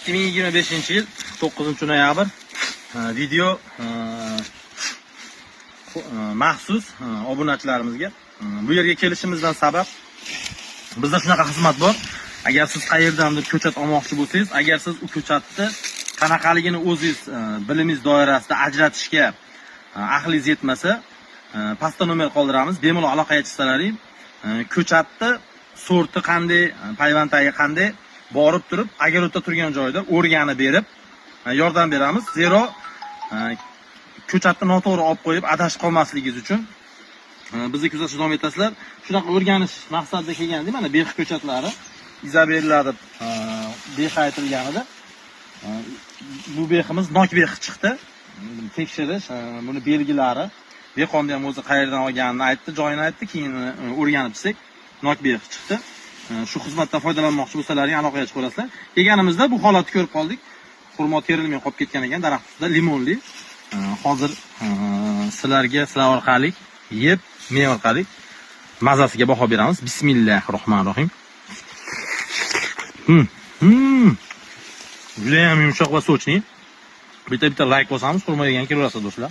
2025 yil 9 noyabr. Video maxsus obunachilarimizga. Bu yerga kelishimizdan sabab, bizda shunaqa xizmat bor. Agar siz qayerdandir ko'chat olmoqchi bo'lsangiz, agar siz u ko'chatni qanaqaligini o'zingiz bilimingiz doirasida ajratishga aqlingiz yetmasa, pastda nomer qoldiramiz. Bemalol aloqaga chiqsalaring, ko'chatni sorti qanday, payvandtagi qanday, borib turib, огород da turgan joyida o'rganib berib, yordam beramiz. Zero ko'chatni noto'g'ri olib qo'yib, adashib qolmasligingiz uchun bizni kuzatishda davom etasizlar. Shunaqa o'rganish maqsadida kelgandik. Mana, bex ko'chatlari, Izabella deb bex aytilgan edi. Bu beximiz nok bexi chiqdi. Tekshirish, buni belgilari. Dehqonni ham o'zi qayerdan olganini aytdi, joyini aytdi, keyin o'rganib chiqsak, nok bexi chiqdi. Shu xizmatdan foydalanmoqchi bo'lsalaring, aloqaga chiqa olasizlar. Kelganimizda bu holatni ko'rib qoldik. Xurmo terilmay qolib ketgan ekan daraxt ustida, limonli. Hozir sizlarga, sizlar orqali yeb, men orqali mazasiga baho beramiz. Bismillahir rohmanir rohim. Juda ham yumshoq va сочный. Bitta bitta layk bosamiz, xurmo yegan kelaverasiz, do'stlar.